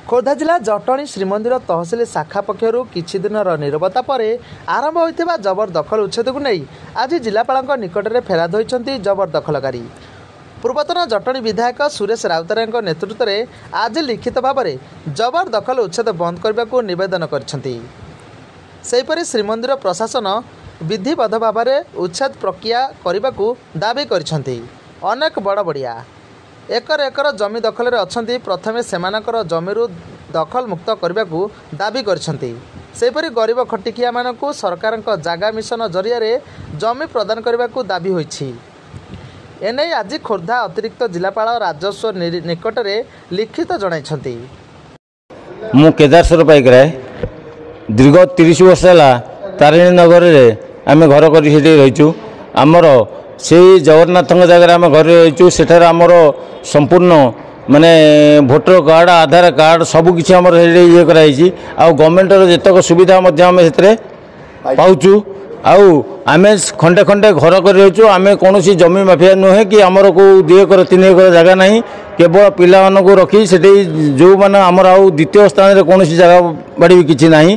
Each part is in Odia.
ଖୋର୍ଦ୍ଧା ଜିଲ୍ଲା ଜଟଣୀ ଶ୍ରୀମନ୍ଦିର ତହସିଲ ଶାଖା ପକ୍ଷରୁ କିଛି ଦିନର ନିରବତା ପରେ ଆରମ୍ଭ ହୋଇଥିବା ଜବରଦଖଲ ଉଚ୍ଛେଦକୁ ନେଇ ଆଜି ଜିଲ୍ଲାପାଳଙ୍କ ନିକଟରେ ଫେରାଦ ହୋଇଛନ୍ତି ଜବରଦଖଲକାରୀ। ପୂର୍ବତନ ଜଟଣୀ ବିଧାୟକ ସୁରେଶ ରାଉତରାୟଙ୍କ ନେତୃତ୍ୱରେ ଆଜି ଲିଖିତ ଭାବରେ ଜବରଦଖଲ ଉଚ୍ଛେଦ ବନ୍ଦ କରିବାକୁ ନିବେଦନ କରିଛନ୍ତି। ସେହିପରି ଶ୍ରୀମନ୍ଦିର ପ୍ରଶାସନ ବିଧିବଦ୍ଧ ଭାବରେ ଉଚ୍ଛେଦ ପ୍ରକ୍ରିୟା କରିବାକୁ ଦାବି କରିଛନ୍ତି। ଅନେକ ବଡ଼ ବଡ଼ିଆ ଏକର ଏକର ଜମି ଦଖଲରେ ଅଛନ୍ତି, ପ୍ରଥମେ ସେମାନଙ୍କର ଜମିରୁ ଦଖଲ ମୁକ୍ତ କରିବାକୁ ଦାବି କରିଛନ୍ତି। ସେହିପରି ଗରିବ ଖଟିଖିଆମାନଙ୍କୁ ସରକାରଙ୍କ ଜାଗା ମିଶନ ଜରିଆରେ ଜମି ପ୍ରଦାନ କରିବାକୁ ଦାବି ହୋଇଛି। ଏନେଇ ଆଜି ଖୋର୍ଦ୍ଧା ଅତିରିକ୍ତ ଜିଲ୍ଲାପାଳ ରାଜସ୍ୱ ନିକଟରେ ଲିଖିତ ଜଣାଇଛନ୍ତି। ମୁଁ କେଦାରେଶ୍ୱର ପାଇକରାୟ, ଦୀର୍ଘ 30 ବର୍ଷ ହେଲା ତାରିଣୀ ନଗରରେ ଆମେ ଘର କରି ସେଠି ରହିଛୁ। ଆମର ସେଇ ଜଗନ୍ନାଥଙ୍କ ଜାଗାରେ ଆମେ ଘରେ ରହିଛୁ। ସେଠାରେ ଆମର ସମ୍ପୂର୍ଣ୍ଣ ମାନେ ଭୋଟର କାର୍ଡ଼, ଆଧାର କାର୍ଡ଼ ସବୁକିଛି ଆମର ସେଠି ଇଏ କରାଯାଇଛି। ଆଉ ଗଭର୍ଣ୍ଣମେଣ୍ଟର ଯେତକ ସୁବିଧା ମଧ୍ୟ ଆମେ ସେଥିରେ ପାଉଛୁ। ଆଉ ଆମେ ଖଣ୍ଡେ ଖଣ୍ଡେ ଘର କରି ରହିଛୁ। ଆମେ କୌଣସି ଜମି ମାଫିଆ ନୁହେଁ କି ଆମର କେଉଁ 2 ଏକର 3 ଏକର ଜାଗା ନାହିଁ। କେବଳ ପିଲାମାନଙ୍କୁ ରଖି ସେଠି ଯେଉଁମାନେ ଆମର ଆଉ ଦ୍ୱିତୀୟ ସ୍ଥାନରେ କୌଣସି ଜାଗା ବାଡ଼ି ବି କିଛି ନାହିଁ।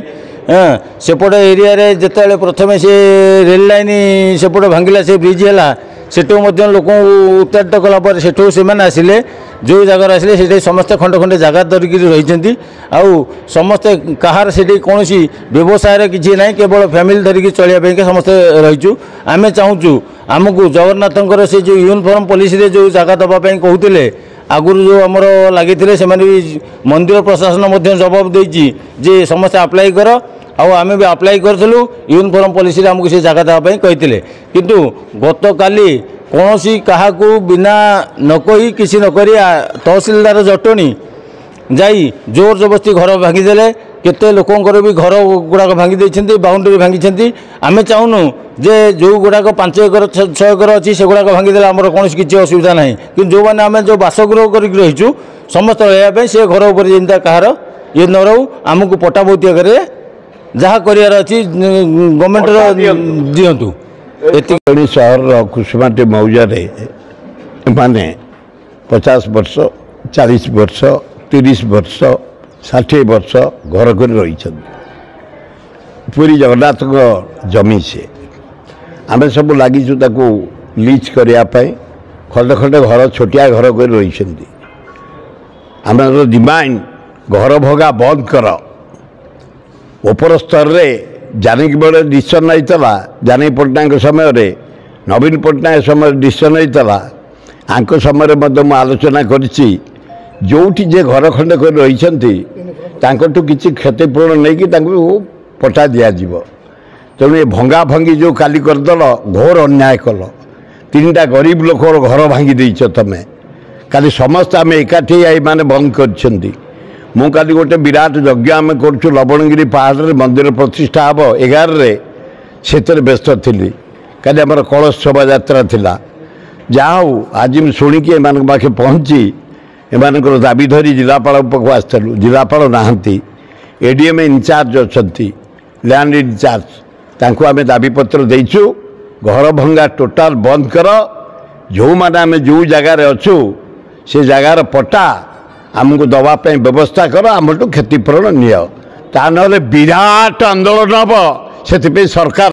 ସେପଟ ଏରିଆରେ ଯେତେବେଳେ ପ୍ରଥମେ ସେ ରେଲ୍ ଲାଇନ୍ ସେପଟ ଭାଙ୍ଗିଲା, ସେ ବ୍ରିଜ୍ ହେଲା, ସେଠୁ ମଧ୍ୟ ଲୋକଙ୍କୁ ଉତ୍ତାରିତ କଲା ପରେ ସେଠୁ ସେମାନେ ଆସିଲେ। ଯେଉଁ ଜାଗାରେ ଆସିଲେ ସେଠି ସମସ୍ତେ ଖଣ୍ଡେ ଖଣ୍ଡେ ଜାଗା ଧରିକିରି ରହିଛନ୍ତି। ଆଉ ସମସ୍ତେ କାହାର ସେଠି କୌଣସି ବ୍ୟବସାୟର କିଛି ନାହିଁ, କେବଳ ଫ୍ୟାମିଲି ଧରିକି ଚଳିବା ପାଇଁକା ସମସ୍ତେ ରହିଛୁ। ଆମେ ଚାହୁଁଛୁ ଆମକୁ ଜଗନ୍ନାଥଙ୍କର ସେ ଯେଉଁ ୟୁନିଫର୍ମ ପଲିସିରେ ଯେଉଁ ଜାଗା ଦେବା ପାଇଁ କହୁଥିଲେ ଆଗରୁ, ଯେଉଁ ଆମର ଲାଗିଥିଲେ, ସେମାନେ ବି ମନ୍ଦିର ପ୍ରଶାସନ ମଧ୍ୟ ଜବାବ ଦେଇଛି ଯେ ସମସ୍ତେ ଆପ୍ଲାଏ କର। ଆଉ ଆମେ ବି ଆପ୍ଲାଏ କରିଥିଲୁ, ୟୁନିଫର୍ମ ପଲିସିରେ ଆମକୁ ସେ ଜାଗା ଦେବା ପାଇଁ କହିଥିଲେ। କିନ୍ତୁ ଗତକାଲି କୌଣସି କାହାକୁ ବିନା ନ କହି କିଛି ନ କରି ତହସିଲଦାର ଜଟଣୀ ଯାଇ ଜୋର ଜବରଦସ୍ତି ଘର ଭାଙ୍ଗିଦେଲେ। କେତେ ଲୋକଙ୍କର ବି ଘର ଗୁଡ଼ାକ ଭାଙ୍ଗି ଦେଇଛନ୍ତି, ବାଉଣ୍ଡରୀ ଭାଙ୍ଗିଛନ୍ତି। ଆମେ ଚାହୁଁନୁ ଯେ ଯେଉଁ ଗୁଡ଼ାକ 5 ଏକର 6 ଏକର ଅଛି ସେଗୁଡ଼ାକ ଭାଙ୍ଗିଦେଲେ ଆମର କୌଣସି କିଛି ଅସୁବିଧା ନାହିଁ। କିନ୍ତୁ ଯେଉଁମାନେ ଆମେ ଯେଉଁ ବାସଗୃହ କରିକି ରହିଛୁ ସମସ୍ତେ ରହିବା ପାଇଁ, ସେ ଘର ଉପରେ ଯେମିତି କାହାର ଇଏ ନ ରହୁ। ଆମକୁ ପଟା ବହୁତ ଆକାରରେ ଯାହା କରିବାର ଅଛି ଗଭର୍ଣ୍ଣମେଣ୍ଟର ଦିଅନ୍ତୁ। ଏତିକି। ସହରର କୁସୁମାଟି ମୌଜାରେ ଏମାନେ 50 ବର୍ଷ, 40 ବର୍ଷ, 30 ବର୍ଷ, 60 ବର୍ଷ ଘର କରି ରହିଛନ୍ତି। ପୁରୀ ଜଗନ୍ନାଥଙ୍କ ଜମି ସେ। ଆମେ ସବୁ ଲାଗିଛୁ ତାକୁ ଲିଜ୍ କରିବା ପାଇଁ। ଖଣ୍ଡେ ଖଣ୍ଡେ ଘର, ଛୋଟିଆ ଘର କରି ରହିଛନ୍ତି। ଆମର ଡିମାଣ୍ଡ ଘର ଭଙ୍ଗା ବନ୍ଦ କର। ଉପର ସ୍ତରରେ ଜାନକୀ ବେଳେ ଡିସିସନ୍ ହେଇଥିଲା, ଜାନକୀ ପଟ୍ଟନାୟକ ସମୟରେ, ନବୀନ ପଟ୍ଟନାୟକ ସମୟରେ ଡିସିସନ୍ ହେଇଥିଲା। ଆଙ୍କ ସମୟରେ ମଧ୍ୟ ମୁଁ ଆଲୋଚନା କରିଛି। ଯେଉଁଠି ଯେ ଘର ଖଣ୍ଡେ କରି ରହିଛନ୍ତି ତାଙ୍କଠୁ କିଛି କ୍ଷତିପୂରଣ ନେଇକି ତାଙ୍କୁ ପଟା ଦିଆଯିବ। ତେଣୁ ଏ ଭଙ୍ଗା ଭଙ୍ଗି ଯେଉଁ କାଲି କରିଦେଲ, ଘୋର ଅନ୍ୟାୟ କଲ। 3ଟା ଗରିବ ଲୋକର ଘର ଭାଙ୍ଗି ଦେଇଛ ତମେ କାଲି। ସମସ୍ତେ ଆମେ ଏକାଠି ଏମାନେ ବନ୍ଦ କରିଛନ୍ତି। ମୁଁ କାଲି ଗୋଟେ ବିରାଟ ଯଜ୍ଞ ଆମେ କରୁଛୁ ଲବଣଗିରି ପାହାଡ଼ରେ, ମନ୍ଦିର ପ୍ରତିଷ୍ଠା ହେବ 11ରେ, ସେଥିରେ ବ୍ୟସ୍ତ ଥିଲି। କାଲି ଆମର କଳସ ଶୋଭାଯାତ୍ରା ଥିଲା। ଯାହା ହଉ, ଆଜି ମୁଁ ଶୁଣିକି ଏମାନଙ୍କ ପାଖେ ପହଞ୍ଚି ଏମାନଙ୍କର ଦାବି ଧରି ଜିଲ୍ଲାପାଳଙ୍କ ପାଖକୁ ଆସିଥିଲୁ। ଜିଲ୍ଲାପାଳ ନାହାନ୍ତି, ଏ ଡି ଏମ୍ ଇନଚାର୍ଜ ଅଛନ୍ତି, ଲ୍ୟାଣ୍ଡ ଇନଚାର୍ଜ। ତାଙ୍କୁ ଆମେ ଦାବିପତ୍ର ଦେଇଛୁ, ଘର ଭଙ୍ଗା ଟୋଟାଲ ବନ୍ଦ କର। ଯେଉଁମାନେ ଆମେ ଯେଉଁ ଜାଗାରେ ଅଛୁ ସେ ଜାଗାର ପଟା ଆମକୁ ଦେବା ପାଇଁ ବ୍ୟବସ୍ଥା କର, ଆମଠୁ କ୍ଷତିପୂରଣ ନିଅ। ତା ନହେଲେ ବିରାଟ ଆନ୍ଦୋଳନ ହେବ। ସେଥିପାଇଁ ସରକାର